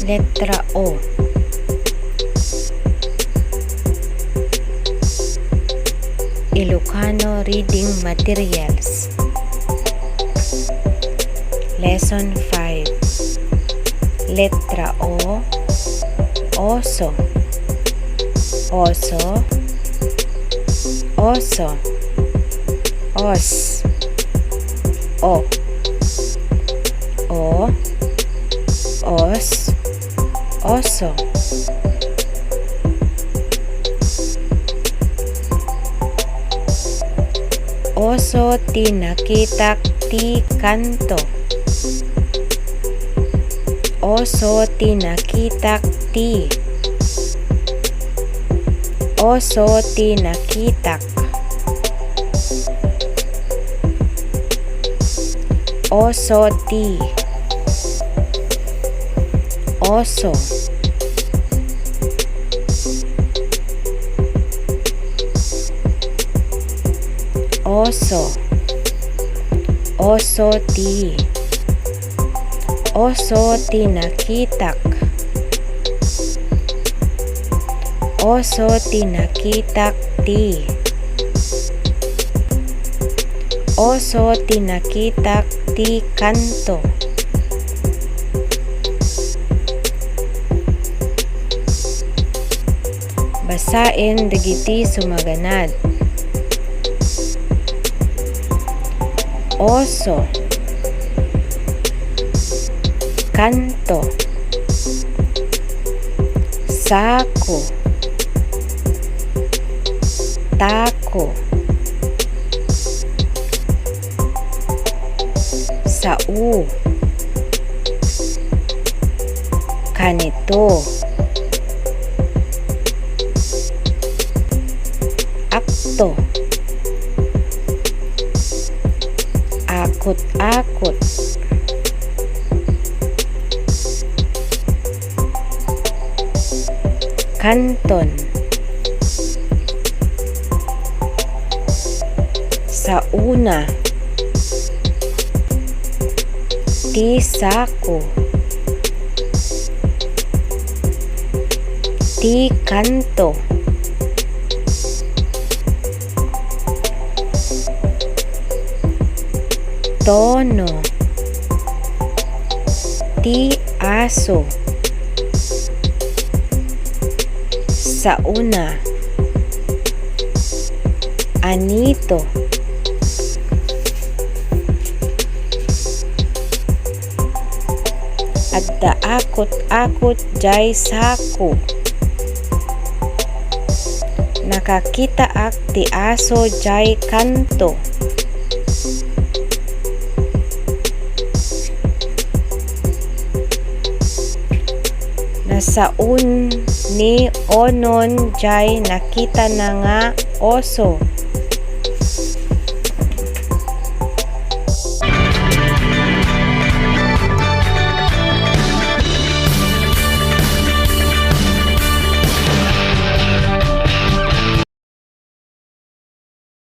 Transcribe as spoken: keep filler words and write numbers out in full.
Letra O. Ilocano reading materials. Lesson five. Letra O. Oso. Oso. Oso. Os. O. O. Os. Oso. Oso ti nakitak ti kanto. Oso ti nakitak ti. Oso ti nakitak. Oso ti. Oso. Oso. Oso ti. Oso ti nakitak. Oso ti nakitak ti. Oso ti nakitak ti kanto. Basaen dagiti sumaganad. Oso. Kanto. Sako. Tako. Sao. Kanito. Akto. Akot-akot. Kanton. Saona. Ti sako. Ti kanto. Tono. Ti aso. Saona. Anito. Adda akot-akot jay sako. Nakakitaak ti aso jay kanto. Nasaon ni Onon jay nakitana nga oso.